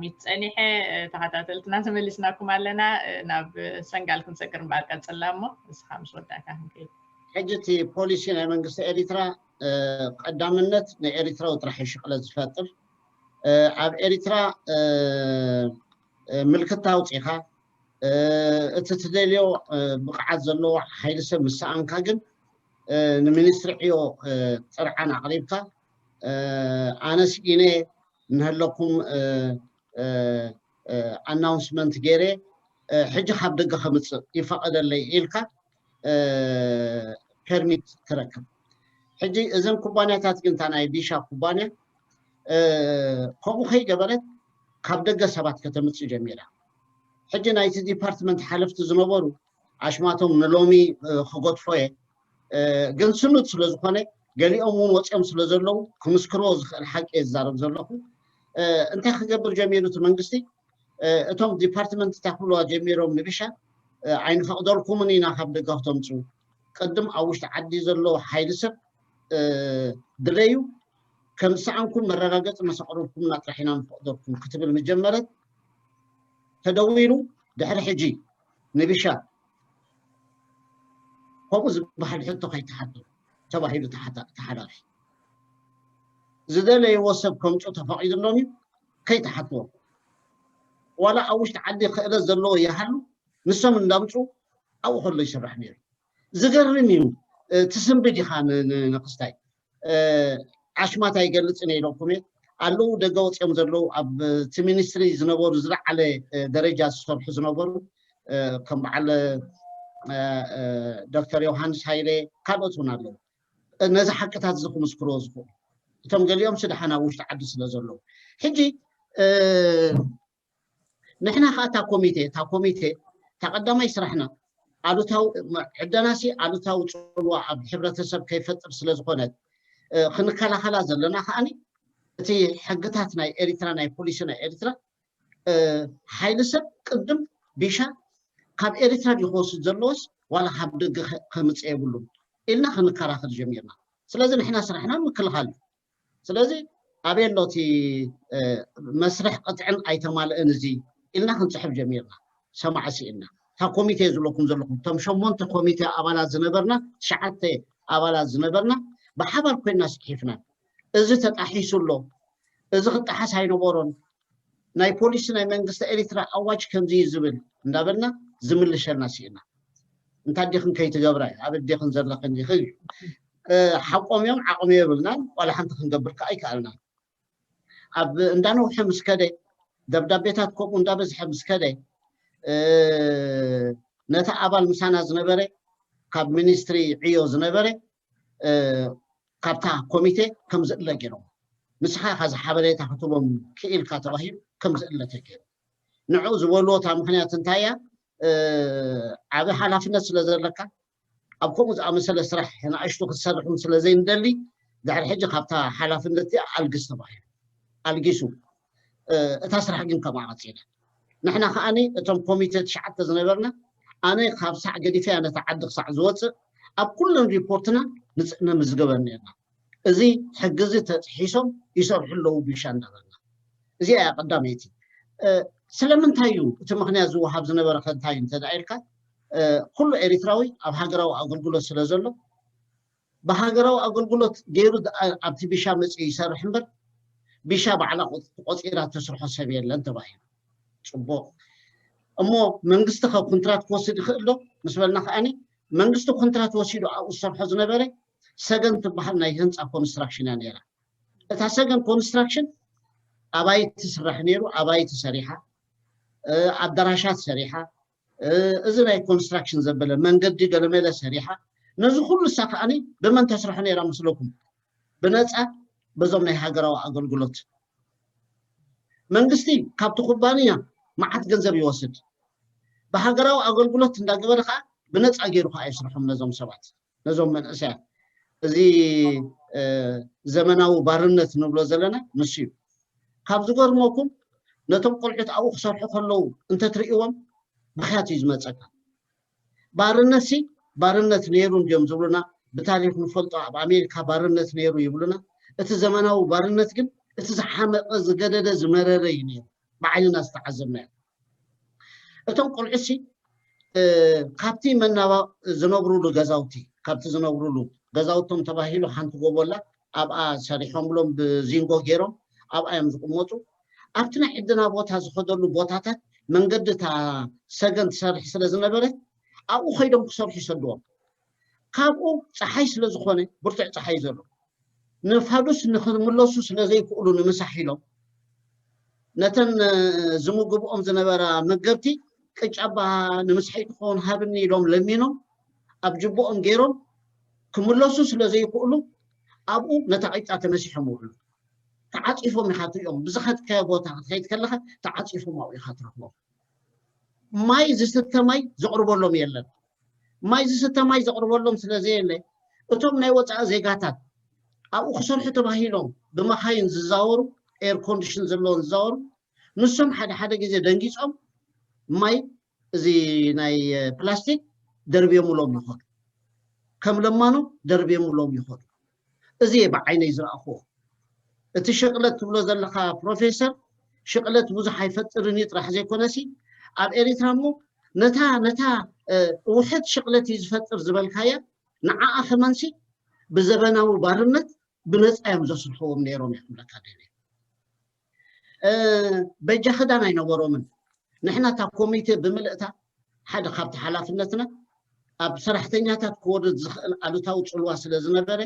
ሚት ጸኒሐ። ተኸታተልትና ተመሊስናኩም ኣለና። ናብ ሰንጋል ክንሰግር እምበኣር ቀጽላ እሞ ንስኻ ምስ ወዳእካ ክንከይድ። ሕጂ እቲ ፖሊሲ ናይ መንግስቲ ኤሪትራ ቀዳምነት ንኤሪትራዊ ጥራሕ ሽቕለት ዝፈጥር፣ ኣብ ኤሪትራ ምልክታ ኣውፂኻ እቲ ትደልዮ ብቕዓት ዘለዎ ሓይሊ ሰብ ምስ ሰኣንካ ግን ንሚኒስትሪ ዕዮ ጥርዓን ኣቕሪብካ ኣነ ስኢነ እንሀለኩም ኣናውንስመንት ገይረ ሕጂ ካብ ደገ ከምፅእ ይፈቐደለይ ኢልካ ፐርሚት ትረክብ። ሕጂ እዘን ኩባንያታት ግን እታ ናይ ቢሻ ኩባንያ ከምኡ ከይገበረት ካብ ደገ ሰባት ከተምፅእ ጀሚራ። ሕጂ ናይቲ ዲፓርትመንት ሓለፍቲ ዝነበሩ ኣሽማቶም ንሎሚ ክገድፎ እየ፣ ግን ስኑድ ስለዝኾነ ገሊኦም እውን ወፂኦም ስለዘለዉ ክምስክርዎ ዝኽእል ሓቂ እየ ዝዛረብ ዘለኹ። እንታይ ክገብር ጀሚሩ እቲ መንግስቲ? እቶም ዲፓርትመንት እታ ክብልዋ ጀሚሮም ንቢሻ ኣይንፈቕደልኩምን ኢና ካብ ደገ ክተምፅኡ፣ ቅድም ኣብ ውሽጢ ዓዲ ዘሎ ሓይሊ ሰብ ድለዩ ከም ዝሰኣንኩም መረጋገፂ መሰቕረብኩምና ጥራሕ ኢና ንፈቕደልኩም ክትብል ምጀመረት ተደዊሉ ድሕሪ ሕጂ ንቢሻ ከምኡ ዝበሃል ሕቶ ከይተሓቶ ተባሂሉ ተሓላፊ ዝደለይዎ ሰብ ከምፁ ተፈቒድሎም እዩ። ከይተሓትዎም ዋላ ኣብ ውሽጢ ዓዲ ክእለት ዘለዎ ይሃሉ ንሶም እንዳምፁ ኣብኡ ከሎ ይስራሕ ነይሩ። ዝገርም እዩ። ትስንብድ ኢኻ ንክስታይ ኣሽማት ኣይገልፅን ኢለኩም እየ። ኣለዉ ደገ ወፂኦም ዘለዉ ኣብ እቲ ሚኒስትሪ ዝነበሩ ዝለዓለ ደረጃ ዝሰርሑ ዝነበሩ ከም በዓል ዶክተር ዮሃንስ ሃይለ ካልኦት እውን ኣለዉ። ነዚ ሓቅታት እዚ ክምስክርዎ ዝኽእሉ እቶም ገሊኦም ስድሓን ኣብ ውሽጢ ዓዲ ስለ ዘለዉ ሕጂ ንሕና ከዓ እታ ኮሚቴ እታ ኮሚቴ እታ ቀዳማይ ስራሕና ኣሉታዊ ዕደናሲ ኣሉታዊ ፅልዋ ኣብ ሕብረተሰብ ከይፈጥር ስለ ዝኾነት ክንከላኸላ ዘለና ከዓኒ እቲ ሕግታት ናይ ኤሪትራ ናይ ፖሊሲ ናይ ኤሪትራ ሓይሊ ሰብ ቅድም ቢሻ ካብ ኤሪትራ ድዩ ክወስድ ዘለዎስ ዋላ ካብ ደገ ከምፅእ የብሉን ኢልና ክንከራኸር ጀሚርና። ስለዚ ንሕና ስራሕና ምክልኻል እዩ። ስለዚ ኣበይ ኣሎ እቲ መስርሕ ቅጥዕን ኣይተማልእን እዚ ኢልና ክንፅሕፍ ጀሚርና። ሰማዕ ስኢና እታ ኮሚቴ ዝብለኩም ዘለኹም እቶም ሸሞንተ ኮሚቴ ኣባላት ዝነበርና ትሽዓተ ኣባላት ዝነበርና ብሓባር ኮይና ስኪሕፍና እዚ ተጣሒሱ ኣሎ፣ እዚ ክጠሓስ ኣይነበሮን፣ ናይ ፖሊሲ ናይ መንግስቲ ኤሪትራ ኣዋጅ ከምዚ እዩ ዝብል እንዳበልና ዝምልሸልና ስኢና። እንታይ ዲኽን ከይትገብራ ኣብ ዲኽን ዘለኽን ዲኽን እዩ ሓቆም እዮም። ዓቕሚ የብልናን ዋላ ሓንቲ ክንገብር ከዓ ኣይከኣልናን። ኣብ እንዳነውሐ ምስ ከደ ደብዳቤታት ከምኡ እንዳበዝሐ ምስ ከደ ነቲ ኣባል ምሳና ዝነበረ ካብ ሚኒስትሪ ዕዮ ዝነበረ ካብታ ኮሚቴ ከም ዝእለ ገይሮም። ንስኻ ኢኻ እዚ ሓበሬታ ክትቦም ክኢልካ ተባሂሉ ከም ዝእለ ተገይሩ። ንዑ ዝበልዎ እታ ምክንያት እንታይ እያ? ዓብ ሓላፍነት ስለ ዘለካ ኣብ ከምኡ ዝኣመሰለ ስራሕ ንኣሽቱ ክትሰርሕም ስለ ዘይንደሊ ድሕሪ ሕጂ ካብታ ሓላፍነት ኣልግስ ተባሂሉ ኣልጊሱ እታ ስራሕ ግን ከምኣ ቀፂላ። ንሕና ከዓኒ እቶም ኮሚቴ ትሽዓተ ዝነበርና ኣነ ካብ ሳዕ ገዲፈያ ነታ ዓዲ ክሳዕ ዝወፅእ ኣብ ኩለን ሪፖርትና ንምዝገበን ነርና። እዚ ሕጊ እዚ ተጥሒሶም ይሰርሑ ኣለዉ ቢሻ እንዳበልና እዚኣ እያ ቀዳመይቲ። ስለምንታይ እዩ እቲ ምክንያት ዝወሃብ ዝነበረ ከንታይ እንተ ኢልካ ኩሉ ኤሪትራዊ ኣብ ሃገራዊ ኣገልግሎት ስለ ዘሎ ብሃገራዊ ኣገልግሎት ገይሩ ኣብቲ ቢሻ መፅኡ ይሰርሕ እምበር ቢሻ ባዕላ ቆፂራ ተስርሖ ሰብ የለን ተባሂሉ። ፅቡቅ እሞ መንግስቲ ከ ኩንትራት ክወስድ ይኽእል ዶ ምስ በልና ከዓኒ መንግስቲ ኩንትራት ወሲዱ ኣብኡ ዝሰርሖ ዝነበረ ሰገን ትበሃል ናይ ህንፃ ኮንስትራክሽን እያ ነይራ። እታ ሰገን ኮንስትራክሽን ኣባይቲ ትስራሕ ነይሩ። ኣባይቲ ሰሪሓ፣ ኣዳራሻት ሰሪሓ፣ እዚ ናይ ኮንስትራክሽን ዘበለ መንገዲ ገለመለ ሰሪሓ። ነዚ ኩሉ እሳ ከዓኒ ብመን ተስርሖ ነይራ መስለኩም? ብነፃ በዞም ናይ ሃገራዊ ኣገልግሎት። መንግስቲ ካብቲ ኩባንያ መዓት ገንዘብ ይወስድ። ብሃገራዊ ኣገልግሎት እንዳገበረ ከዓ ብነፃ ገይሩ ከዓ የስርሖም ነዞም ሰባት ነዞም መንእሰያት። እዚ ዘመናዊ ባርነት ንብሎ ዘለና ንሱ እዩ። ካብ ዝገርመኩም ነቶም ቆልዑት ኣብኡ ክሰርሑ ከለዉ እንተትርእይዎም ብኽያት እዩ ዝመፀካ። ባርነት ሲ ባርነት ነይሩ እንዲዮም ዝብሉና። ብታሪክ ንፈልጦ ኣብ ኣሜሪካ ባርነት ነይሩ ይብሉና። እቲ ዘመናዊ ባርነት ግን እቲ ዝሓመቐ ዝገደደ ዝመረረ እዩ ነይሩ። ብዓይንና ዝተዓዘብናዮ። እቶም ቆልዑሲ ካብቲ መናባ ዝነብሩሉ ገዛውቲ ካብቲ ዝነብሩሉ ገዛውቶም ተባሂሉ ሓንቲ ጎቦላ ኣብኣ ሰሪሖምሎም ብዚንጎ ገይሮም ኣብኣ እዮም ዝቕመጡ። ኣብቲ ናይ ዕድና ቦታ ዝኸደሉ ቦታታት መንገዲ እታ ሰገን ትሰርሕ ስለ ዝነበረት ኣብኡ ከይዶም ክሰርሑ ይሰድዎም። ካብኡ ፀሓይ ስለ ዝኾነ ብርቱዕ ፀሓይ ዘሎ ንፋዱስ ንክምለሱ ስለ ዘይክእሉ ንምሳሕ ኢሎም ነተን ዝምግብኦም ዝነበራ መገብቲ ቅጫባ ንምስሐይ ትኸውን ሃብኒ ኢሎም ለሚኖም ኣብ ጅቦኦም ገይሮም ክምለሱ ስለ ዘይክእሉ ኣብኡ ነታ ቅጫ ተመሲሖም ውዕሉ። ተዓፂፎም ኢኻ ትሪኦም። ብዝኸድካዮ ቦታ ክትኸይድ ከለኻ ተዓፂፎም ኣብኡ ኢኻ ትረኽቦም። ማይ ዝስተ ማይ ዘቕርበሎም የለን። ማይ ዝስተ ማይ ዘቕርበሎም ስለ ዘየለ እቶም ናይ ወፃኢ ዜጋታት ኣብኡ ክሰርሑ ተባሂሎም ብመኻይን ዝዛወሩ ኤር ኮንዲሽን ዘለዎም ዝዛወሩ ንሶም ሓደ ሓደ ግዜ ደንጊፆም ማይ እዚ ናይ ፕላስቲክ ደርብዮምሎም ይኾኑ። ከም ለማኖ ደርብዮምሎም ይኾኑ። እዚ ብዓይነይ ዝረኣኽዎ። እቲ ሽቕለት ትብሎ ዘለኻ ፕሮፌሰር ሽቕለት ብዙሕ ኣይፈጥርን እዩ ጥራሕ ዘይኮነሲ ኣብ ኤሪትራ እሞ ነታ ነታ ውሕድ ሽቕለት እዩ ዝፈጥር ዝበልካያ ንዓኣ ከማንሲ ብዘበናዊ ባርነት ብነፃ እዮም ዘስርሕዎም ነይሮም እዮም ብለካ ደለ በጃ ክዳን ኣይነበሮምን። ንሕና እታ ኮሚቴ ብምልእታ ሓደ ካብቲ ሓላፍነትና ኣብ ሰራሕተኛታት ክወርድ ዝኽእል ኣሉታዊ ፅልዋ ስለ ዝነበረ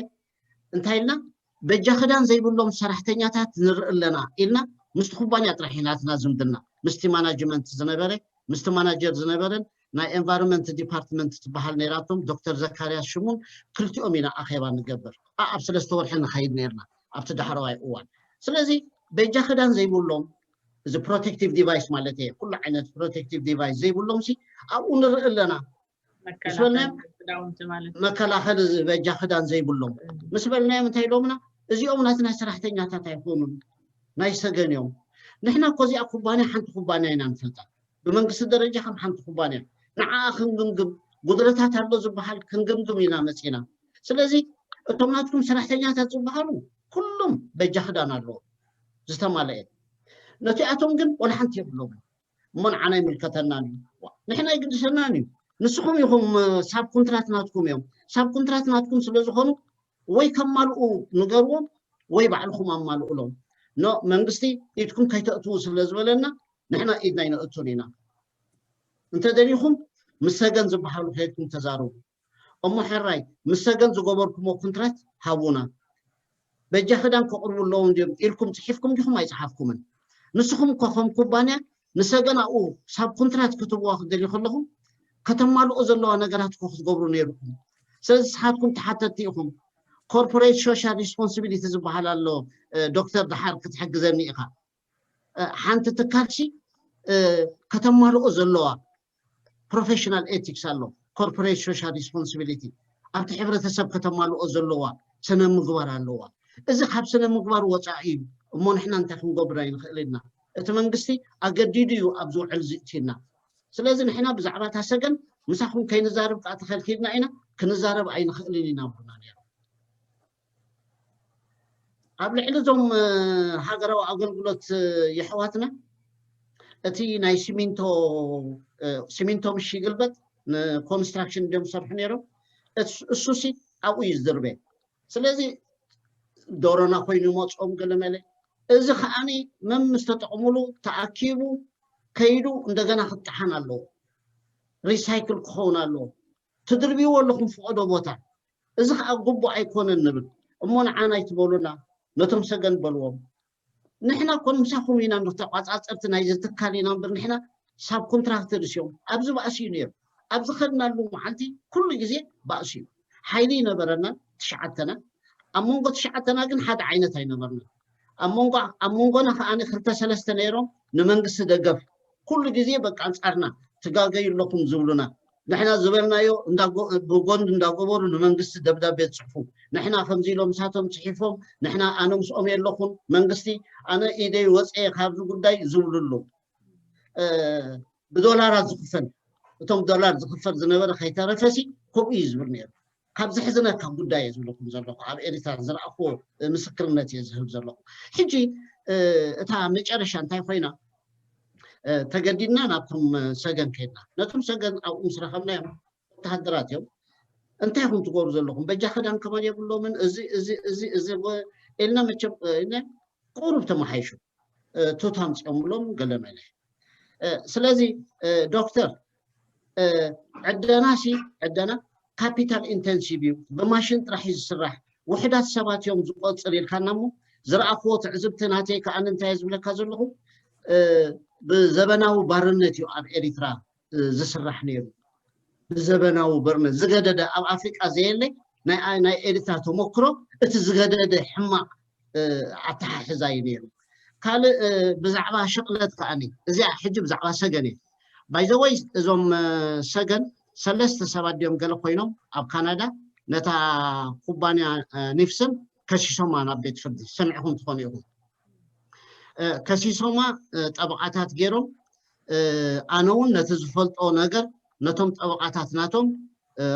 እንታይ ኢልና በጃ ክዳን ዘይብሎም ሰራሕተኛታት ንርኢ ኣለና ኢልና ምስቲ ኩባንያ ጥራሕ ኢናትና ዝምድና ምስቲ ማናጅመንት ዝነበረ ምስቲ ማናጀር ዝነበረን ናይ ኤንቫይሮንመንት ዲፓርትመንት ትበሃል ነይራቶም ዶክተር ዘካርያስ ሽሙን ክልቲኦም ኢና ኣኼባ ንገብር ኣብ ሰለስተ ወርሒ ንኸይድ ነርና ኣብቲ ዳሕረዋይ እዋን ስለዚ በጃ ክዳን ዘይብሎም እዚ ፕሮቴክቲቭ ዲቫይስ ማለት እየ ኩሉ ዓይነት ፕሮቴክቲቭ ዲቫይስ ዘይብሎም ሲ ኣብኡ ንርኢ ኣለና መከላኸሊ ክዳውንቲ ማለት መከላኸሊ በጃ ክዳን ዘይብሎም ምስ በልናዮም እንታይ ኢሎምና እዚኦም ናትና ሰራሕተኛታት ኣይኮኑን ናይ ሰገን እዮም ንሕና እኮ እዚኣ ኩባንያ ሓንቲ ኩባንያ ኢና ንፈልጣ ብመንግስቲ ደረጃ ከም ሓንቲ ኩባንያ ንዓኣ ክንግምግም ጉድለታት ኣሎ ዝበሃል ክንግምግም ኢና መፂና ስለዚ እቶም ናትኩም ሰራሕተኛታት ዝበሃሉ ኩሉም በጃ ክዳን ኣለዎ ዝተማለአ ነቲኣቶም ግን ወላ ሓንቲ የብሎም እሞ ንዓና ይምልከተናን እዩ ንሕና ይግድሰናን እዩ ንስኹም ኢኹም ሳብ ኮንትራት ናትኩም እዮም ሳብ ኮንትራት ናትኩም ስለ ዝኾኑ ወይ ከማልኡ ንገርዎም ወይ ባዕልኹም ኣማልኡሎም ኖ መንግስቲ ኢድኩም ከይተእትዉ ስለ ዝበለና ንሕና ኢድና ይነእቱን ኢና እንተደሊኹም ምስ ሰገን ዝበሃሉ ከይድኩም ተዛረቡ እሞ ሕራይ ምስ ሰገን ዝገበርኩሞ ኮንትራት ሃቡና በጃ ክዳን ከቕርቡ ኣለዎም ድዮም ኢልኩም ፅሒፍኩም ዲኹም ኣይፅሓፍኩምን ንስኹም እኮ ከም ኩባንያ ንሰገን ኣብኡ ሳብ ኮንትራት ክትብዋ ክትደልዩ ከለኹም ከተማልኦ ዘለዋ ነገራት እኮ ክትገብሩ ነይሩኩም ስለዚ ንስኻትኩም ተሓተትቲ ኢኹም ኮርፖሬት ሶሻል ሪስፖንሲቢሊቲ ዝበሃል ኣሎ ዶክተር ድሓር ክትሕግዘኒ ኢኻ ሓንቲ ትካልሲ ከተማልኦ ዘለዋ ፕሮፌሽናል ኤቲክስ ኣሎ ኮርፖሬት ሶሻል ሪስፖንሲቢሊቲ ኣብቲ ሕብረተሰብ ከተማልኦ ዘለዋ ስነ ምግባር ኣለዋ እዚ ካብ ስነ ምግባር ወፃኢ እዩ እሞ ንሕና እንታይ ክንገብር ኣይንኽእል ኢና እቲ መንግስቲ ኣገዲዱ እዩ ኣብ ዝውዕል ዝእትዩና ስለዚ ንሕና ብዛዕባ እታ ሰገን ምሳኹም ከይንዛረብ ከዓ ተኸልኪልና ኢና ክንዛረብ ኣይንኽእልን ኢና ብሉና ነይሩ ኣብ ልዕሊ እዞም ሃገራዊ ኣገልግሎት የሕዋትና እቲ ናይ ሲሚንቶ ሲሚንቶ ምሽ ይግልበጥ ንኮንስትራክሽን እንዲም ዝሰርሑ ነይሮም እሱሲ ኣብኡ እዩ ዝድርበ ስለዚ ዶሮና ኮይኑ ይመፅኦም ገለመለ እዚ ከዓኒ መም ምስ ተጠቕሙሉ ተኣኪቡ ከይዱ እንደገና ክጠሓን ኣለዎ ሪሳይክል ክኸውን ኣለዎ ትድርብይዎ ኣለኹም ፍቐዶ ቦታ እዚ ከዓ ግቡእ ኣይኮነን ንብል እሞ ንዓና ኣይትበሉና ነቶም ሰገን በልዎም ንሕና ኮን ምሳኹም ኢና ተቋፃፀርቲ ናይ ዝትካል ኢና እምበር ንሕና ሳብ ኮንትራክተርስ እዮም ኣብዚ ባእሲ እዩ ነይሩ ኣብ ዝኸድናሉ መዓልቲ ኩሉ ግዜ ባእሲ እዩ ሓይሊ ይነበረና ትሽዓተና ኣብ መንጎ ትሽዓተና ግን ሓደ ዓይነት ኣይነበርና ኣብ መንጎ ኣብ መንጎና ከዓ ክልተ ሰለስተ ነይሮም ንመንግስቲ ደገፍ ኩሉ ግዜ በቃ ኣንፃርና ትጋገዩ ኣለኹም ዝብሉና ንሕና ዝበልናዮ ብጎንድ እንዳገበሩ ንመንግስቲ ደብዳቤ ዝፅሕፉ ንሕና ከምዚ ኢሎም ምሳቶም ፅሒፎም ንሕና ኣነ ምስኦም የለኹን መንግስቲ ኣነ ኢደይ ወፀየ ካብዚ ጉዳይ ዝብልሉ ብዶላራት ዝኽፈል እቶም ዶላር ዝኽፈል ዝነበረ ከይተረፈሲ ከምኡ እዩ ዝብል ነይሩ ካብ ዘሕዝነካ ጉዳይ እየ ዝብለኩም ዘለኹ ኣብ ኤሪትራ ዝረኣኽዎ ምስክርነት እየ ዝህብ ዘለኹ ሕጂ እታ መጨረሻ እንታይ ኮይና ተገዲድና ናብቶም ሰገን ከይድና፣ ነቶም ሰገን ኣብኡ ምስ ረኸብናዮም፣ ወተሃደራት እዮም። እንታይ ኢኹም ትገብሩ ዘለኹም? በጃ ክዳን ከማን የብሎምን። እዚ እዚ እዚ እዚ ኢልና መቸም ቁሩብ ተመሓይሹ፣ ቱታ ኣምፅኦምሎም ገለ መለ። ስለዚ ዶክተር፣ ዕደና ሲ ዕደና ካፒታል ኢንተንሲቭ እዩ፣ ብማሽን ጥራሕ እዩ ዝስራሕ፣ ውሕዳት ሰባት እዮም ዝቆፅር ኢልካና። እሞ ዝረኣኽዎ ትዕዝብቲ ናተይ ከዓ እንታይ ዝብለካ ዘለኹ፣ ብዘበናዊ ባርነት እዩ ኣብ ኤሪትራ ዝስራሕ ነይሩ። ብዘበናዊ ባርነት ዝገደደ ኣብ ኣፍሪቃ ዘየለ ናይ ኤሪትራ ተሞክሮ፣ እቲ ዝገደደ ሕማቕ ኣተሓሕዛ እዩ ነይሩ። ካልእ ብዛዕባ ሽቕለት ከዓኒ፣ እዚኣ ሕጂ ብዛዕባ ሰገን እየ። ባይዘወይ እዞም ሰገን ሰለስተ ሰባት ድዮም ገለ ኮይኖም ኣብ ካናዳ ነታ ኩባንያ ኒፍስን ከሲሶማ ናብ ቤት ፍርዲ፣ ሰሚዕኹም ትኾኑ ኢኹም። ከሲሶማ ጠበቓታት ገይሮም፣ ኣነ እውን ነቲ ዝፈልጦ ነገር ነቶም ጠበቓታት ናቶም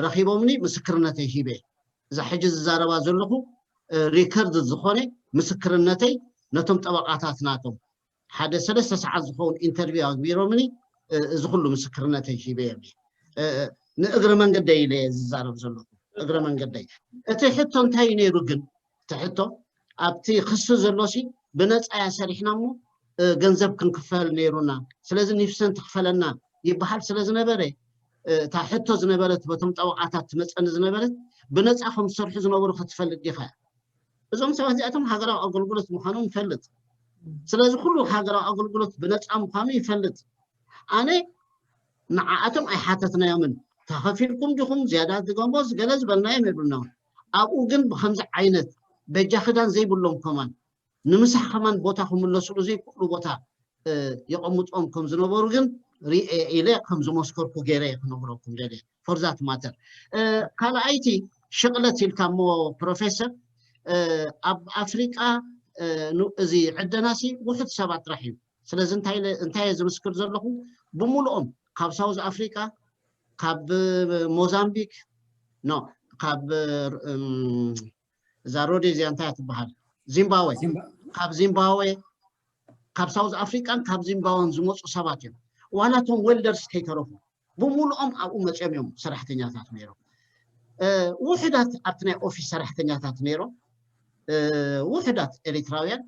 ረኺቦምኒ፣ ምስክርነተይ ሂበ። እዛ ሕጂ ዝዛረባ ዘለኹ ሪከርድ ዝኾነ ምስክርነተይ ነቶም ጠበቓታት ናቶም ሓደ ሰለስተ ሰዓት ዝኸውን ኢንተርቪው ኣግቢሮምኒ፣ እዚ ኩሉ ምስክርነተይ ሂበ እዮም። ንእግረ መንገደይ ኢለ ዝዛረብ ዘለኹ፣ እግረ መንገደይ። እቲ ሕቶ እንታይ እዩ ነይሩ ግን? እቲ ሕቶ ኣብቲ ክሲ ዘሎሲ ብነፃ እያ ሰሪሕና እሞ ገንዘብ ክንክፈል ነይሩና፣ ስለዚ ኒፍሰን ትኽፈለና ይበሃል ስለ ዝነበረ፣ እታ ሕቶ ዝነበረት በቶም ጠበቓታት ትመፀኒ ዝነበረት፣ ብነፃ ከም ዝሰርሑ ዝነበሩ ክትፈልጥ ዲኻ? እዞም ሰባት እዚኣቶም ሃገራዊ ኣገልግሎት ምዃኖም ይፈልጥ። ስለዚ ኩሉ ሃገራዊ ኣገልግሎት ብነፃ ምዃኑ ይፈልጥ። ኣነ ንዓኣቶም ኣይሓተትናዮምን። ተኸፊልኩም ዲኹም ዝያዳ ደሞዝ ገለ ዝበልናዮም የብልናን። ኣብኡ ግን ብኸምዚ ዓይነት በጃ ክዳን ዘይብሎም ከማን ንምሳሕ ከማን ቦታ ክምለስሉ ዘይክእሉ ቦታ የቐምጦም ከም ዝነበሩ ግን ሪኤ ኢለ ከም ዝመስከርኩ ገይረ እየ ክነግረኩም ደልየ። For that matter፣ ካልኣይቲ ሽቕለት ኢልካ እሞ ፕሮፌሰር፣ ኣብ ኣፍሪቃ እዚ ዕደናሲ ውሑድ ሰባት ጥራሕ እዩ። ስለዚ እንታይ እየ ዝምስክር ዘለኹ? ብምሉኦም ካብ ሳውዝ ኣፍሪቃ፣ ካብ ሞዛምቢክ፣ ኖ፣ ካብ እዛ ሮዴዝያ እንታይ ትበሃል፣ ዚምባብዌ፣ ካብ ዚምባብዌ፣ ካብ ሳውዝ ኣፍሪቃን ካብ ዚምባብዌን ዝመፁ ሰባት እዮም። ዋላ እቶም ዌልደርስ ከይተረፉ ብምሉኦም ኣብኡ መፅኦም እዮም ሰራሕተኛታት ነይሮም። ውሕዳት ኣብቲ ናይ ኦፊስ ሰራሕተኛታት ነይሮም፣ ውሕዳት ኤሪትራውያን።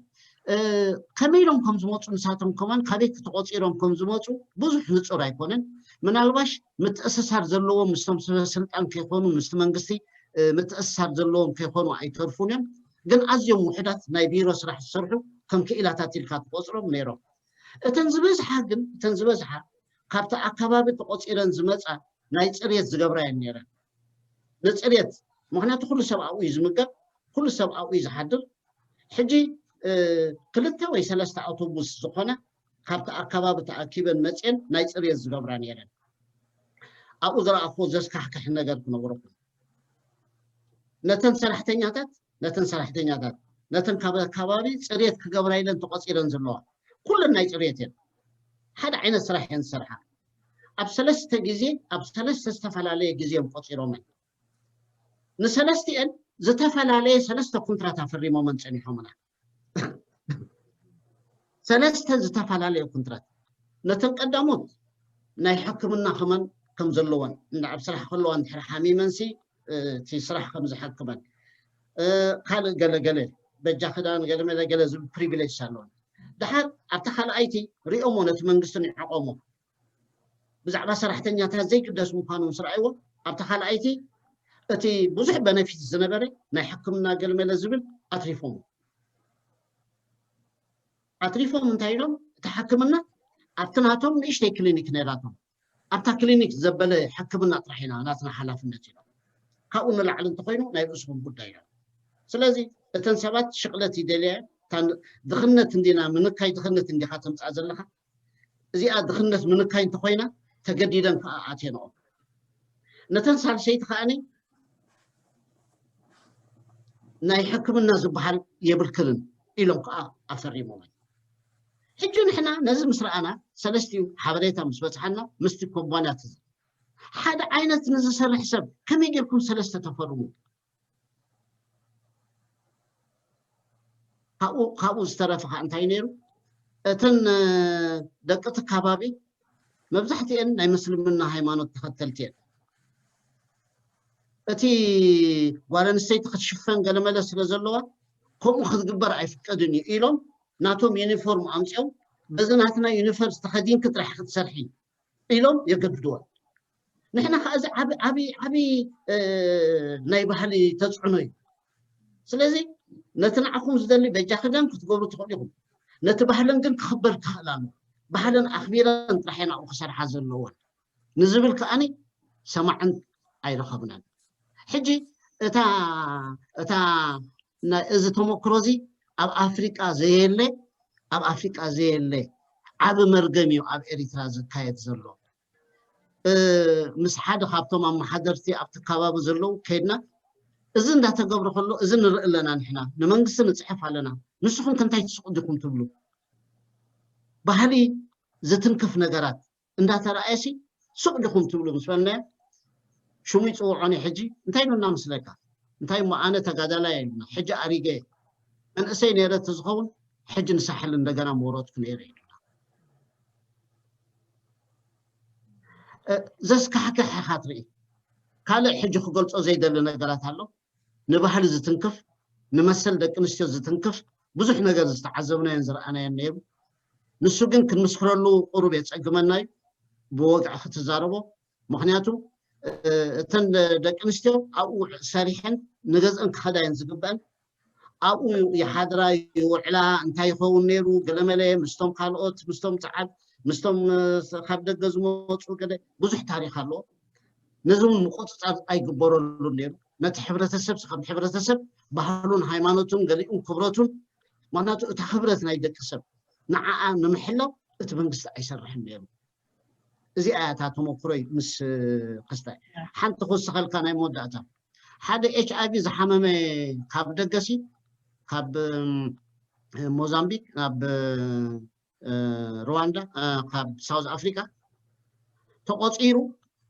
ከመይ ኢሎም ከም ዝመፁ ንሳቶም ከማን ካበይ ተቆፂሮም ከም ዝመፁ ብዙሕ ንፁር ኣይኮነን። ምናልባሽ ምትእስሳር ዘለዎም ምስቶም ስልጣን ከይኮኑ ምስቲ መንግስቲ ምትእስሳር ዘለዎም ከይኮኑ ኣይተርፉን እዮም። ግን ኣዝዮም ውሕዳት ናይ ቢሮ ስራሕ ዝሰርሑ ከም ክኢላታት ኢልካ ትቆፅሮም ነይሮም። እተን ዝበዝሓ ግን እተን ዝበዝሓ ካብቲ ኣከባቢ ተቆፂረን ዝመፃ ናይ ፅርየት ዝገብራ እየን ነይረን። ንፅርየት፣ ምክንያቱ ኩሉ ሰብ ኣብኡ እዩ ዝምገብ፣ ኩሉ ሰብ ኣብኡ እዩ ዝሓድር። ሕጂ ክልተ ወይ ሰለስተ ኣውቶቡስ ዝኾነ ካብቲ ኣከባቢ ተኣኪበን መፅየን ናይ ፅርየት ዝገብራ ነይረን። ኣብኡ ዝረኣኽዎ ዘስካሕክሕ ነገር ክነግረኩም። ነተን ሰራሕተኛታት ነተን ሰራሕተኛታት ነተን ካብ ኣከባቢ ፅርየት ክገብራ ኢለን ተቆፂረን ዘለዋ ኩለን ናይ ፅርየት እየን። ሓደ ዓይነት ስራሕ እየን ዝሰርሓ። ኣብ ሰለስተ ግዜ ኣብ ሰለስተ ዝተፈላለየ ግዜ እዮም ቆፂሮመን። ንሰለስቲአን ዝተፈላለየ ሰለስተ ኩንትራት ኣፈሪሞመን ፀኒሖምና። ሰለስተ ዝተፈላለየ ኩንትራት። ነተን ቀዳሞት ናይ ሕክምና ከመን ከም ዘለወን እንዳ ኣብ ስራሕ ከለዋ እንድሕር ሓሚመንሲ እቲ ስራሕ ከም ዝሓክመን ካልእ ገለገለ በጃ ክዳን ገለመለ ገለ ዝብል ፕሪቪሌጅ ኣለወን። ድሓር ኣብታ ካልኣይቲ ሪኦሞ ነቲ መንግስቲ ንዕቆሞ ብዛዕባ ሰራሕተኛታት ዘይግደስ ምዃኑ ምስ ረኣይዎ ኣብታ ካልኣይቲ እቲ ብዙሕ በነፊት ዝነበረ ናይ ሕክምና ገለመለ ዝብል ኣትሪፎም ኣትሪፎም እንታይ ኢሎም እቲ ሕክምና ኣብቲ ናቶም ንእሽተይ ክሊኒክ ነይራቶም ኣብታ ክሊኒክ ዘበለ ሕክምና ጥራሕ ኢና ናትና ሓላፍነት ኢሎም ካብኡ ንላዕሊ እንተኮይኑ ናይ ርእስኹም ጉዳይ እዮም። ስለዚ እተን ሰባት ሽቕለት ይደልያ ድኽነት እንዲና ምንካይ ድኽነት እንዲኻ ተምፃእ ዘለኻ እዚኣ ድኽነት ምንካይ እንተኮይና ተገዲደን ከዓ ኣትየንኦም ነተን ሳልሰይቲ ከዓኒ ናይ ሕክምና ዝበሃል የብልክልን ኢሎም ከዓ ኣፈሪሞመን። ሕጂ ንሕና ነዚ ምስ ረኣና ሰለስቲኡ ሓበሬታ ምስ በፅሓና ምስቲ ኮባንያት እዚ ሓደ ዓይነት ንዝሰርሕ ሰብ ከመይ ጌርኩም ሰለስተ ተፈርሙ? ካብኡ ዝተረፈ ከዓ እንታይ ነይሩ? እተን ደቂ እቲ ከባቢ መብዛሕትኤን ናይ ምስልምና ሃይማኖት ተኸተልቲ እየን። እቲ ጓል ኣንስተይቲ ክትሽፈን ገለመለ ስለ ዘለዋ ከምኡ ክትግበር ኣይፍቀድን እዩ ኢሎም ናቶም ዩኒፎርም ኣምፅኦም በዚ ናትና ዩኒፎርም ተኸዲንኪ ጥራሕ ክትሰርሒ ኢሎም የገድድዋ። ንሕና ከዓ እዚ ዓብ ዓብ ዓብ ናይ ባህሊ ተፅዕኖ እዩ። ስለዚ ነቲ ንዓኹም ዝደሊ በጃ ክዳን ክትገብሩ ትኽእሉ ኢኹም። ነቲ ባህለን ግን ክኽበር ክኽእል ኣሎ። ባህለን ኣኽቢረን ጥራሕ እየን ኣብኡ ክሰርሓ ዘለወን ንዝብል ከዓኒ ሰማዕን ኣይረኸብናን። ሕጂ እታ እታ ናይ እዚ ተመክሮ እዚ ኣብ ኣፍሪቃ ዘየለ ኣብ ኣፍሪቃ ዘየለ ዓቢ መርገም እዩ ኣብ ኤሪትራ ዝካየድ ዘሎ። ምስ ሓደ ካብቶም ኣመሓደርቲ ኣብቲ ከባቢ ዘለዉ ከይድና እዚ እንዳተገብረ ከሎ እዚ ንርኢ ኣለና። ንሕና ንመንግስቲ ንፅሕፍ ኣለና። ንስኹም ከ እንታይ ትስቁ ዲኹም ትብሉ? ባህሊ ዝትንክፍ ነገራት እንዳተረኣየሲ ሱቕ ዲኹም ትብሉ ምስ በልናዮ ሽሙ ይፅውዖኒ። ሕጂ እንታይ ኢሉና ምስለካ? እንታይ እሞ ኣነ ተጋዳላይ ኢሉና። ሕጂ ኣሪገ መንእሰይ ነይረ ተዝኸውን ሕጂ ንሳሕል እንደገና ምወረድኩ ነይረ ኢሉና። ዘስካሕክሕ ኢኻ ትርኢ። ካልእ ሕጂ ክገልጾ ዘይደሊ ነገራት ኣሎ። ንባህሊ ዝትንክፍ፣ ንመሰል ደቂ ኣንስትዮ ዝትንክፍ ብዙሕ ነገር ዝተዓዘብናዮን ዝረኣናዮን ነይሩ። ንሱ ግን ክንምስክረሉ ቁሩብ የጸግመና እዩ ብወግዒ ክትዛረቦ። ምኽንያቱ እተን ደቂ ኣንስትዮ ኣብኡ ሰሪሐን ንገዝአን ክኸዳ እየን ዝግበአን። ኣብኡ ይሓድራ ይውዕላ። እንታይ ይኸውን ነይሩ ገለመለ ምስቶም ካልኦት ምስቶም ፃዓድ ምስቶም ካብ ደገ ዝመፁ ገለ ብዙሕ ታሪክ ኣለዎ። ነዚ እውን ምቁፅፃር ኣይግበረሉን ነይሩ። ነቲ ሕብረተሰብ ከም ሕብረተሰብ ባህሉን ሃይማኖቱን ገሊኡን ክብረቱን ምክንያቱ እታ ክብረት ናይ ደቂ ሰብ ንዓኣ ንምሕላው እቲ መንግስቲ ኣይሰርሕን ነይሩ። እዚኣ እያ እታ ተመክሮይ ምስ ክስታይ። ሓንቲ ክውስኸልካ ናይ መወዳእታ ሓደ ኤች ኣይቪ ዝሓመመ ካብ ደገሲ ካብ ሞዛምቢክ ናብ ሩዋንዳ ካብ ሳውዝ ኣፍሪካ ተቆፂሩ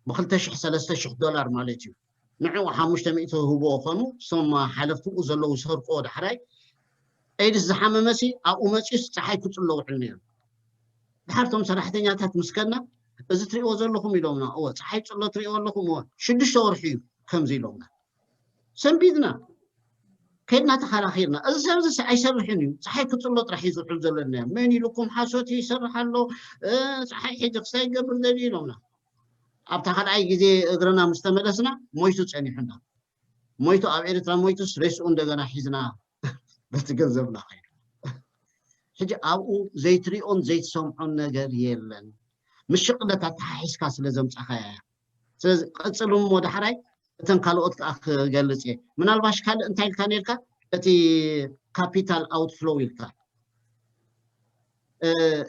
ብክልተ ሽሕ ሰለስተ ሽሕ ዶላር ማለት እዩ። ንዕኡ ሓሙሽተ ሚእቲ ህቦ ኾኑ እሶም ሓለፍትኡ ዘለዉ ሰርቆ ዳሕራይ ኤድስ ዝሓመመሲ ኣብኡ መፂኡስ ፀሓይ ክፅሎ ውዕል ነይሩ። ድሓር እቶም ሰራሕተኛታት ምስ ከድና እዚ ትሪእዎ ዘለኹም ኢሎምና። እወ ፀሓይ ፅሎ ትሪእዎ ኣለኹም። እወ ሽዱሽተ ወርሒ እዩ ከምዚ ኢሎምና። ሰንቢድና ከድና ተኸራኺርና። እዚ ሰብ እዚ ኣይሰርሕን እዩ፣ ፀሓይ ክፅሎ ጥራሕ እዩ ዝውዕል ዘሎ። መን ኢሉኩም ሓሶት ይሰርሕ ኣሎ፣ ፀሓይ ሕጂ ክሳይ ይገብር ዘድዩ ኢሎምና። ኣብታ ካልኣይ ግዜ እግርና ምስ ተመለስና ሞይቱ ፀኒሑና። ሞይቱ ኣብ ኤርትራ ሞይቱስ ሬስኡ እንደገና ሒዝና በቲ ገንዘብና ኸይዱ። ሕጂ ኣብኡ ዘይትሪኦን ዘይትሰምዖን ነገር የለን። ምሽቕለት ኣተሓሒዝካ ስለ ዘምፃኻያ እያ። ስለዚ ቀፅሉ እሞ ዳሕራይ እተን ካልኦት ከዓ ክገልፅ እየ። ምናልባሽ ካልእ እንታይ ኢልካ ነርካ? እቲ ካፒታል ኣውትፍሎው ኢልካ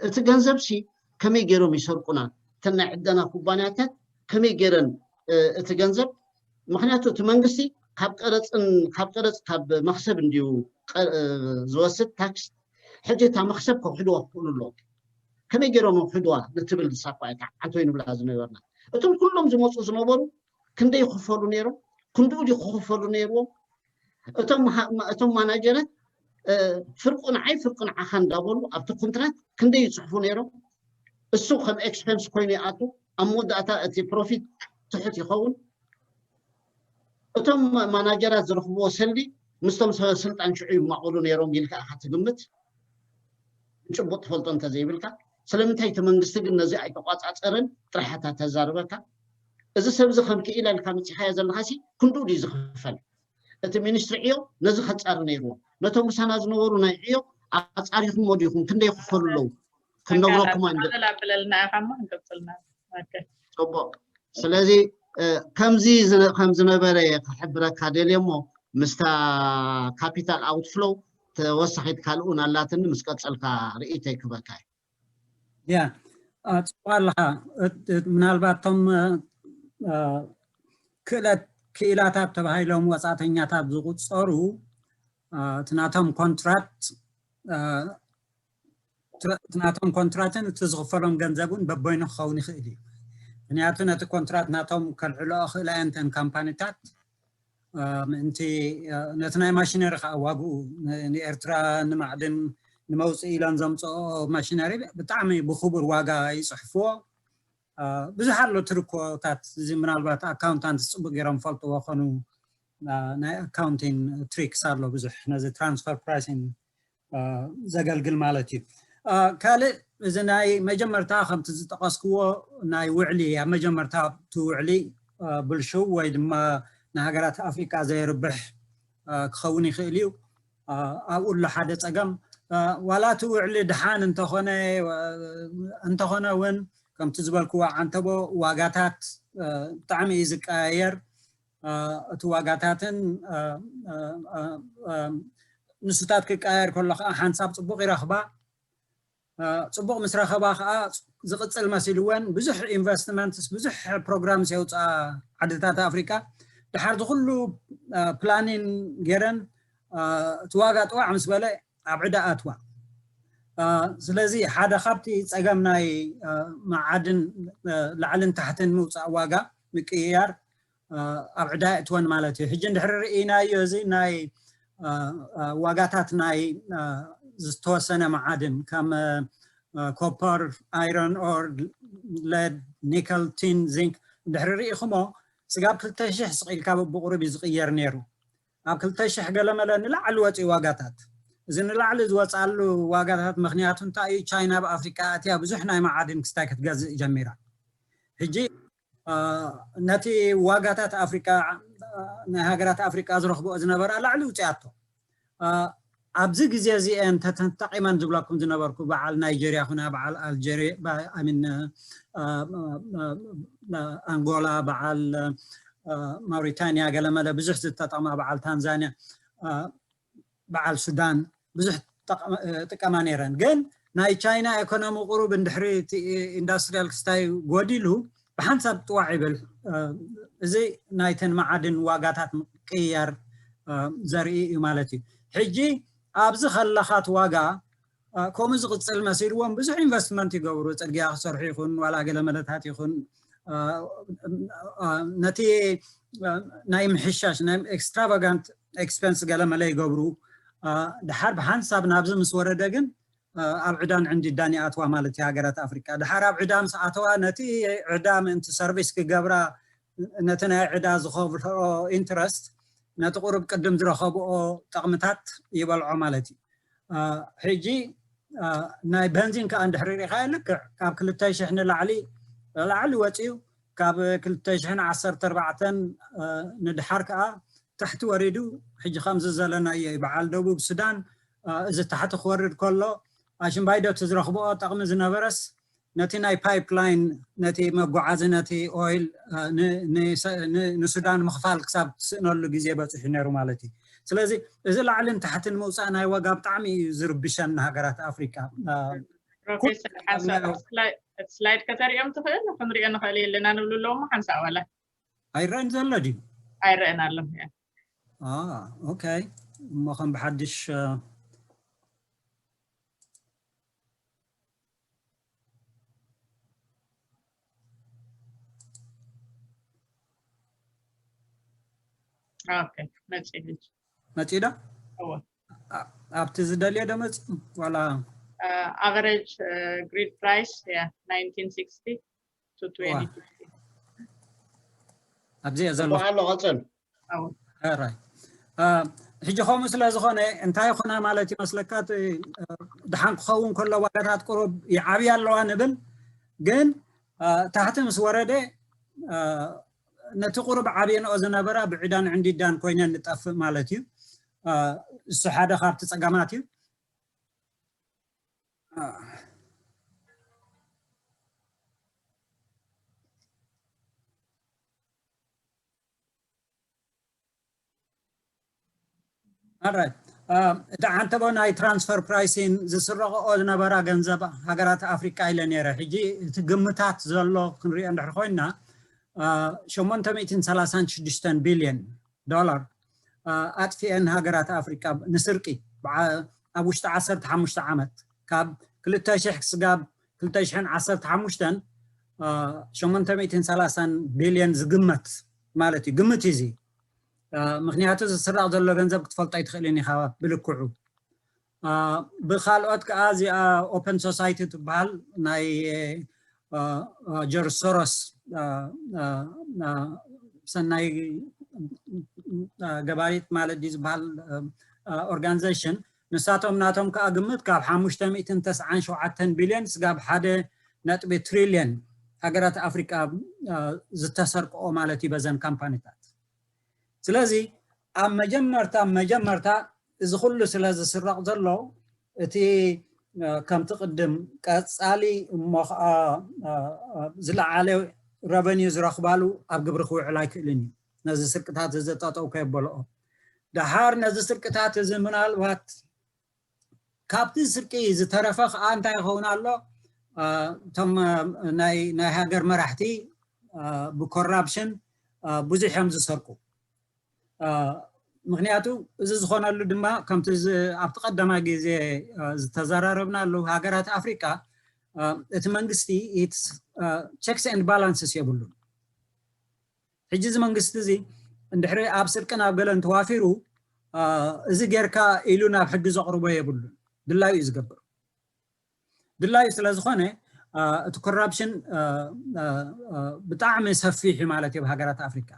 እቲ ገንዘብ ሲ ከመይ ገይሮም ይሰርቁና? እተን ናይ ዕደና ኩባንያታት ከመይ ገይረን እቲ ገንዘብ ምክንያቱ እቲ መንግስቲ ካብ ቀረፅን ካብ ቀረፅ ካብ መክሰብ እንድዩ ዝወስድ ታክስ። ሕጂ እታ መክሰብ ከውሕድዋ ክኽእሉ ኣለዎም። ከመይ ገይሮም ኣውሕድዋ ንትብል ንሳ እኳ እያ ተዓንቶ ይንብላ ዝነበርና። እቶም ኩሎም ዝመፁ ዝነበሩ ክንደይ ይኽፈሉ ነይሮም? ክንድኡ ድዩ ክኽፈሉ ነይርዎም? እቶም ማናጀራት ፍርቁ ንዓይ ፍርቁ ንዓኻ እንዳበሉ ኣብቲ ኮንትራት ክንደይ ይፅሕፉ ነይሮም? እሱ ከም ኤክስፐንስ ኮይኑ ይኣቱ። ኣብ መወዳእታ እቲ ፕሮፊት ትሑት ይኸውን። እቶም ማናጀራት ዝረኽብዎ ሰልዲ ምስቶም ሰበ ስልጣን ሽዑ ይማቐሉ ነይሮም ኢልካ ኢኻ ትግምት። ጭቡጥ ትፈልጦ እንተዘይብልካ ስለምንታይ እቲ መንግስቲ ግን ነዚ ኣይተቋፃፀረን? ጥራሕ እታ ተዛርበካ። እዚ ሰብ እዚ ከም ክኢላ ኢልካ መፂኻዮ ዘለኻሲ ክንድኡ ድዩ ዝኽፈል? እቲ ሚኒስትሪ ዕዮ ነዚ ከፃሪ ነይርዎ። ነቶም ምሳና ዝነበሩ ናይ ዕዮ ኣፃሪኹሞ ዲኹም? ክንደይ ይኽፈሉ ኣለዉ? ክንነግረኩም ኣንድ- ኣበላብለልና ኢኻ እሞ ክንቅፅልና። ፅቡቅ። ስለዚ ከምዚ ከም ዝነበረ ክሕብረካ ደልየ እሞ ምስታ ካፒታል ኣውትፍሎው ተወሳኺት ካልኡ ናላትኒ ምስ ቀፀልካ ርእይተይ ክበካ እዩ። ያ ጽቡቅ ኣለኻ። ምናልባት እቶም ክእለት ክኢላታት ተባሂሎም ወፃእተኛታት ዝቁፀሩ እቲ ናቶም ኮንትራት እቲ ናቶም ኮንትራትን እቲ ዝኽፈሎም ገንዘብ እውን በበይኑ ክኸውን ይኽእል እዩ። ምክንያቱ ነቲ ኮንትራት ናቶም ከልዕልኦ ክእላ እየን እተን ካምፓኒታት ምእንቲ ነቲ ናይ ማሽነሪ ከዓ ዋግኡ ንኤርትራ ንማዕድን ንመውፅኢ ኢለን ዘምፅኦ ማሽነሪ ብጣዕሚ ብክቡር ዋጋ ይፅሕፍዎ። ብዙሕ ኣሎ ትርኮታት፣ እዚ ምናልባት ኣካውንታንት ፅቡቅ ገይሮም ፈልጥዎ ኾኑ። ናይ ኣካውንቲንግ ትሪክስ ኣሎ ብዙሕ ነዚ ትራንስፈር ፕራይሲንግ ዘገልግል ማለት እዩ። ካልእ እዚ ናይ መጀመርታ ከምቲ ዝጠቀስክዎ ናይ ውዕሊ፣ ኣብ መጀመርታ እቲ ውዕሊ ብልሽው ወይ ድማ ንሃገራት ኣፍሪካ ዘየርብሕ ክኸውን ይኽእል እዩ። ኣብኡ ኣሎ ሓደ ፀገም። ዋላ እቲ ውዕሊ ድሓን እንተኾነ እንተኾነ እውን ከምቲ ዝበልክዎ ዓንተቦ ዋጋታት ብጣዕሚ እዩ ዝቀያየር። እቲ ዋጋታትን ንሱታት ክቀያየር ከሎ ከዓ ሓንሳብ ፅቡቅ ይረኽባ። ፅቡቅ ምስ ረኸባ ከዓ ዝቅፅል መሲልወን ብዙሕ ኢንቨስትመንትስ ብዙሕ ፕሮግራምስ የውፅኣ ዓድታት ኣፍሪካ። ድሓር ዝኩሉ ፕላኒን ገይረን እቲ ዋጋ ጥዋዕ ምስ በለ ኣብ ዕዳ ኣትዋ። ስለዚ ሓደ ካብቲ ፀገም ናይ መዓድን ላዕልን ታሕትን ምውፃእ ዋጋ ምቅይያር ኣብ ዕዳ የእትወን ማለት እዩ። ሕጂ እንድሕሪ ርኢናዮ እዚ ናይ ዋጋታት ናይ ዝተወሰነ መዓድን ከም ኮፐር፣ ኣይረን ኦር፣ ሌድ፣ ኒከል፣ ቲን፣ ዚንክ እንድሕሪ ርኢኹሞ ስጋብ ክልተ ሽሕ ስቕ ኢልካ ብቁሩብ እዩ ዝቕየር ነይሩ። ኣብ ክልተ ሽሕ ገለመለ ንላዕሊ ወፂኡ ዋጋታት። እዚ ንላዕሊ ዝወፅኣሉ ዋጋታት ምክንያቱ እንታይ እዩ? ቻይና ኣብ ኣፍሪካ ኣትያ ብዙሕ ናይ መዓድን ክስታይ ክትገዝእ ጀሚራ። ሕጂ ነቲ ዋጋታት ኣፍሪካ ናይ ሃገራት ኣፍሪካ ዝረኽብኦ ዝነበራ ላዕሊ ውፅኣቶ። ኣብዚ ግዜ እዚአን ተጠቂመን ዝብለኩም ዝነበርኩ በዓል ናይጀርያ ኩና በዓል ኣልጀርያ ሚን ኣንጎላ በዓል ማውሪታንያ ገለመለ ብዙሕ ዝተጠቅማ በዓል ታንዛንያ በዓል ሱዳን ብዙሕ ጥቀማ ነይረን። ግን ናይ ቻይና ኢኮኖሚ ቁሩብ እንድሕሪ ኢንዳስትሪያል ክስታይ ጎዲሉ ብሓንሳብ ጥዋዕ ይብል። እዚ ናይተን መዓድን ዋጋታት ቅያር ዘርኢ እዩ ማለት እዩ። ሕጂ ኣብዚ ከለኻት ዋጋ ከምኡ ዝቅፅል መሲልዎም ብዙሕ ኢንቨስትመንት ይገብሩ። ፅርግያ ክሰርሑ ይኹን ዋላ ገለ መለታት ይኹን ነቲ ናይ ምሕሻሽ ናይ ኤክስትራቫጋንት ኤክስፐንስ ገለ መለ ይገብሩ። ድሓር ብሓንሳብ ናብዚ ምስ ወረደ ግን ኣብ ዕዳን ዕንዲዳን ይኣትዋ ማለት እዩ ሃገራት ኣፍሪካ። ድሓር ኣብ ዕዳ ምስ ኣተዋ ነቲ ዕዳ ምእንቲ ሰርቪስ ክገብራ ነቲ ናይ ዕዳ ዝኸፍልኦ ኢንትረስት ነቲ ቁሩብ ቅድም ዝረኸብኦ ጠቕምታት ይበልዖ ማለት እዩ። ሕጂ ናይ በንዚን ከዓ እንድሕሪ ሪኢኻ ልክዕ ካብ ክልተ ሽሕ ንላዕሊ ላዕሊ ወፂኡ ካብ ክልተ ሽሕን ዓሰርተ ኣርባዕተን ንድሓር ከዓ ታሕቲ ወሪዱ ሕጂ ከምዚ ዘለናዮ እዩ። በዓል ደቡብ ሱዳን እዚ ታሕቲ ክወርድ ከሎ ኣሽምባይዶ እቲ ዝረኽብኦ ጠቕሚ ዝነበረስ ነቲ ናይ ፓይፕላይን ነቲ መጓዓዚ ነቲ ኦይል ንሱዳን ምኽፋል ክሳብ ትስእነሉ ግዜ በፂሑ ነይሩ ማለት እዩ። ስለዚ እዚ ላዕልን ታሕትን ምውፃእ ናይ ዋጋ ብጣዕሚ እዩ ዝርብሸን ንሃገራት ኣፍሪካ። ፕሮፌሰር ሓንሳብ እቲ ስላይድ ከተሪኦም ትኽእል ክንሪኦ ንኽእል የለና ንብሉ ኣለዎ ሓንሳብ ዋላ ኣይረአን ዘሎ ድዩ? ኣይረአን ኣሎ። ኦኬ እሞ ከም ብሓድሽ መፂ ዶ? ኣብቲ ዝደልዮ ዶ መፂ ዋላ average grid price nineteen sixty to twenty fifty ኣብዚ እየ ዘሎ ኣሎ። ቀፅል። ሕጂ ከምኡ ስለ ዝኾነ እንታይ ይኾና ማለት ይመስለካ? ድሓን ክኸውን ከሎ ዋጋታት ቁሩብ ይዓብያ ኣለዋ ንብል፣ ግን ታሕቲ ምስ ወረደ ነቲ ቁሩብ ዓብየንኦ ዝነበራ ብዕዳን ዕንዲዳን ኮይነን ንጠፍእ ማለት እዩ። እሱ ሓደ ካብቲ ፀገማት እዩ። እቲ ዓንተቦ ናይ ትራንስፈር ፕራይሲን ዝስረቀኦ ዝነበራ ገንዘብ ሃገራት ኣፍሪካ ኢለ ነይረ። ሕጂ እቲ ግምታት ዘሎ ክንሪኦ እንድሕር ኮይና ሸሞንተ ሚእትን ሰላሳን ሽዱሽተን ቢልዮን ዶላር ኣጥፊአን ሃገራት ኣፍሪካ ንስርቂ ኣብ ውሽጢ ዓሰርተ ሓሙሽተ ዓመት ካብ ክልተ ሽሕ ክስጋብ ክልተ ሽሕን ዓሰርተ ሓሙሽተን ሸሞንተ ሚእትን ሰላሳን ቢልዮን ዝግመት ማለት እዩ። ግምት እዩ እዚ። ምክንያቱ ዝስራቕ ዘሎ ገንዘብ ክትፈልጦ ኣይትኽእልን ኢኻ ብልክዑ። ብካልኦት ከዓ እዚኣ ኦፐን ሶሳይቲ ትበሃል ናይ ጆርጅ ሶሮስ ሰናይ ገባሪት ማለት ድዩ ዝበሃል ኦርጋናይዜሽን፣ ንሳቶም ናቶም ከዓ ግምት ካብ ሓሙሽተ ሚእትን ተስዓን ሸውዓተን ቢልዮን ስጋብ ሓደ ነጥቢ ትሪልዮን ሃገራት ኣፍሪቃ ዝተሰርቅኦ ማለት እዩ በዘን ካምፓኒታት። ስለዚ ኣብ መጀመርታ መጀመርታ እዚ ኩሉ ስለ ዝስረቕ ዘሎ እቲ ከምቲ ቅድም ቀፃሊ እሞ ከዓ ዝለዓለ ረቨኒዩ ዝረኽባሉ ኣብ ግብሪ ክውዕል ኣይክእልን እዩ። ነዚ ስርቅታት እዚ ጠጠው ከየበልኦ ደሓር ነዚ ስርቅታት እዚ ምናልባት ካብቲ ስርቂ ዝተረፈ ከዓ እንታይ ይኸውን ኣሎ? እቶም ናይ ሃገር መራሕቲ ብኮራፕሽን ብዙሕ እዮም ዝሰርቁ። ምክንያቱ እዚ ዝኾነሉ ድማ ከምቲ ኣብቲ ቀዳማይ ግዜ ዝተዘራረብናሉ ሃገራት ኣፍሪቃ እቲ መንግስቲ ቸክስ ኤንድ ባላንስስ የብሉን። ሕጂ እዚ መንግስቲ እዚ እንድሕሪ ኣብ ስርቅን ኣብ ገለን ተዋፊሩ እዚ ጌርካ ኢሉ ናብ ሕጊ ዘቕርቦ የብሉን። ድላዩ እዩ ዝገብር። ድላዩ ስለ ዝኾነ እቲ ኮራፕሽን ብጣዕሚ ሰፊሕ እዩ ማለት እዩ ኣብ ሃገራት ኣፍሪካ።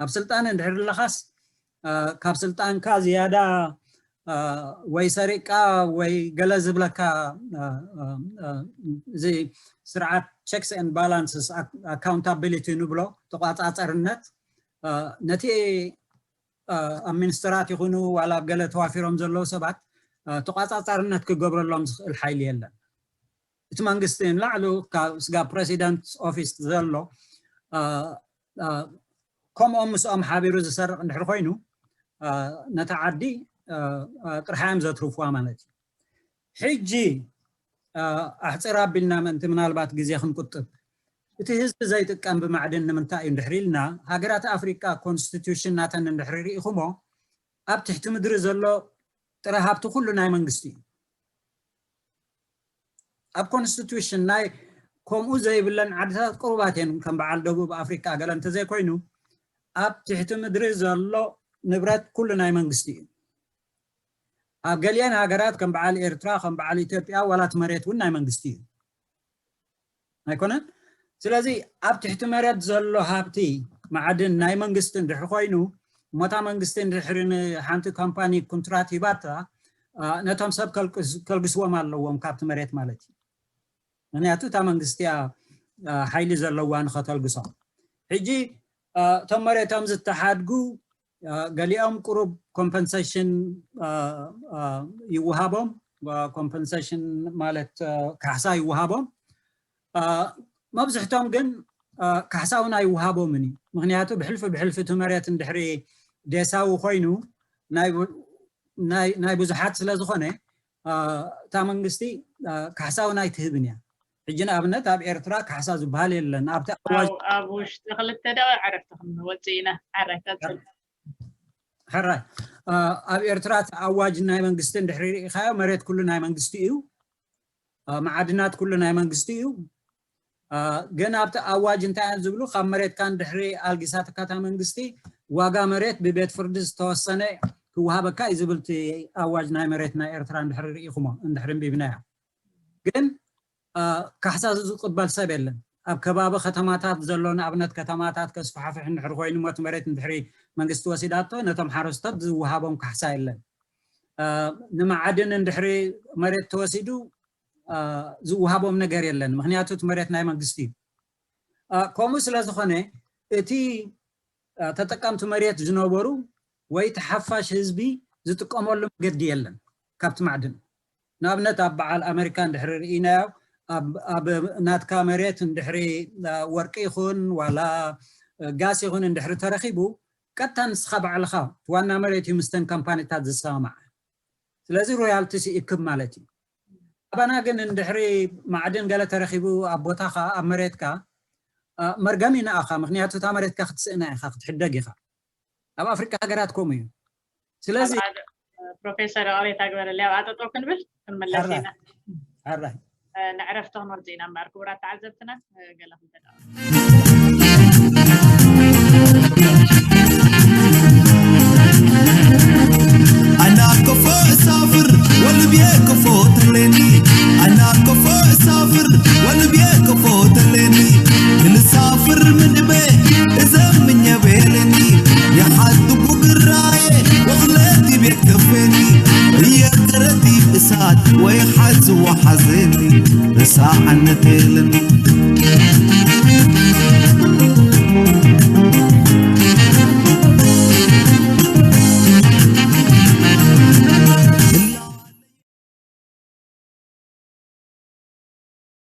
ኣብ ስልጣን እንድሕር ኣለኻስ ካብ ስልጣንካ ዝያዳ ወይ ሰሪቅካ ወይ ገለ ዝብለካ እዚ ስርዓት ቸክስ ኤንድ ባላንስስ ኣካውንታቢሊቲ ንብሎ ተቋፃፀርነት ነቲ ኣብ ሚኒስትራት ይኹኑ ዋላ ኣብ ገለ ተዋፊሮም ዘለዉ ሰባት ተቋፃፃርነት ክገብረሎም ዝኽእል ሓይሊ የለን። እቲ መንግስቲ ንላዕሉ ካብ ስጋ ፕሬሲደንት ኦፊስ ዘሎ ከምኦም ምስኦም ሓቢሩ ዝሰርቕ እንድሕር ኮይኑ ነታ ዓዲ ጥርሓ እዮም ዘትርፍዋ ማለት እዩ። ሕጂ ኣሕፅር ኣቢልና ምእንቲ ምናልባት ግዜ ክንቁጥብ እቲ ህዝቢ ዘይጥቀም ብማዕድን ንምንታይ እዩ እንድሕር ኢልና ሃገራት ኣፍሪቃ ኮንስቲቱሽን ናተን እንድሕር ርኢኹሞ ኣብ ትሕቲ ምድሪ ዘሎ ጥረ ሃብቲ ኩሉ ናይ መንግስቲ እዩ። ኣብ ኮንስቲቱሽን ናይ ከምኡ ዘይብለን ዓድታት ቅሩባት እየን ከም በዓል ደቡብ ኣፍሪካ ገለ እንተዘይኮይኑ ኣብ ትሕቲ ምድሪ ዘሎ ንብረት ኩሉ ናይ መንግስቲ እዩ። ኣብ ገሊአን ሃገራት ከም በዓል ኤርትራ ከም በዓል ኢትዮጵያ ዋላ እቲ መሬት እውን ናይ መንግስቲ እዩ ኣይኮነን። ስለዚ ኣብ ትሕቲ መሬት ዘሎ ሃብቲ ማዕድን ናይ መንግስቲ እንድሕር ኮይኑ እሞታ መንግስቲ እንድሕር ንሓንቲ ካምፓኒ ኩንትራት ሂባታ ነቶም ሰብ ከልግስዎም ኣለዎም ካብቲ መሬት ማለት እዩ። ምክንያቱ እታ መንግስቲ እያ ሓይሊ ዘለዋ ንኸተልግሶም። ሕጂ እቶም መሬቶም ዝተሓድጉ ገሊኦም ቁሩብ ኮምፐንሴሽን ይወሃቦም። ኮምፐንሴሽን ማለት ካሕሳ ይወሃቦም። መብዝሕቶም ግን ካሕሳ እውን ኣይወሃቦምን እዩ። ምክንያቱ ብሕልፊ ብሕልፊ እቲ መሬት እንድሕሪ ዴሳዊ ኮይኑ ናይ ብዙሓት ስለ ዝኾነ እታ መንግስቲ ካሕሳ እውን ኣይትህብን እያ። ሕጂ ንኣብነት ኣብ ኤርትራ ካሕሳ ዝበሃል የለን። ኣብቲ ኣዋጅ ኣብ ውሽጢ ክልተ ደቂቕ ዕረፍቲ ክንወፅእ ኢና። ሕራይ ቀፅል። ሕራይ ኣብ ኤርትራ እቲ ኣዋጅ ናይ መንግስቲ እንድሕሪ ርኢኻዮ መሬት ኩሉ ናይ መንግስቲ እዩ። መዓድናት ኩሉ ናይ መንግስቲ እዩ። ግን ኣብቲ ኣዋጅ እንታይ እዮም ዝብሉ? ካብ መሬትካ እንድሕሪ ኣልጊሳትካ እታ መንግስቲ ዋጋ መሬት ብቤት ፍርዲ ዝተወሰነ ክወሃበካ እዩ ዝብል እቲ ኣዋጅ ናይ መሬት ናይ ኤርትራ እንድሕሪ ርኢኹሞ እንድሕሪ እንቢብናዮ። ግን ካሕሳ ዝቕበል ሰብ የለን። ኣብ ከባቢ ከተማታት ዘሎ ንኣብነት ከተማታት ከስፋሕፍሕ እንድሕሪ ኮይኑ ሞት መሬት እንድሕሪ መንግስቲ ወሲዳቶ ነቶም ሓረስቶት ዝወሃቦም ካሕሳ የለን። ንመዓድን እንድሕሪ መሬት ተወሲዱ ዝወሃቦም ነገር የለን። ምክንያቱ እቲ መሬት ናይ መንግስቲ እዩ። ከምኡ ስለ ዝኾነ እቲ ተጠቀምቲ መሬት ዝነበሩ ወይ እቲ ሓፋሽ ህዝቢ ዝጥቀመሉ መገዲ የለን ካብቲ ማዕድን። ንኣብነት ኣብ በዓል ኣሜሪካ እንድሕሪ ርኢናዮ ኣብ ናትካ መሬት እንድሕሪ ወርቂ ይኹን ዋላ ጋስ ይኹን እንድሕሪ ተረኺቡ ቀጥታ ንስኻ ባዕልኻ ዋና መሬት እዩ ምስተን ካምፓኒታት ዝሰማማዕ። ስለዚ ሮያልቲስ ይእክብ ማለት እዩ። ኣባና ግን እንድሕሪ ማዕድን ገለ ተረኺቡ ኣብ ቦታኻ ኣብ መሬትካ መርገም ይንኣኻ። ምክንያቱ እታ መሬትካ ክትስእና ኢኻ ክትሕደግ ኢኻ። ኣብ ኣፍሪካ ሃገራት ከምኡ እዩ። ስለዚ ፕሮፌሰር ኦሬታ ግበረለይ ኣብ ኣጠጠው ክንብል ክንመለስ ኢና። ሕራይ ንዕረፍቲ ክንወፅእ ኢና እምበኣር ክቡራት ተዓዘብትና ገለ ክንተዳ أنا كفو أسافر ጣዕነት የለን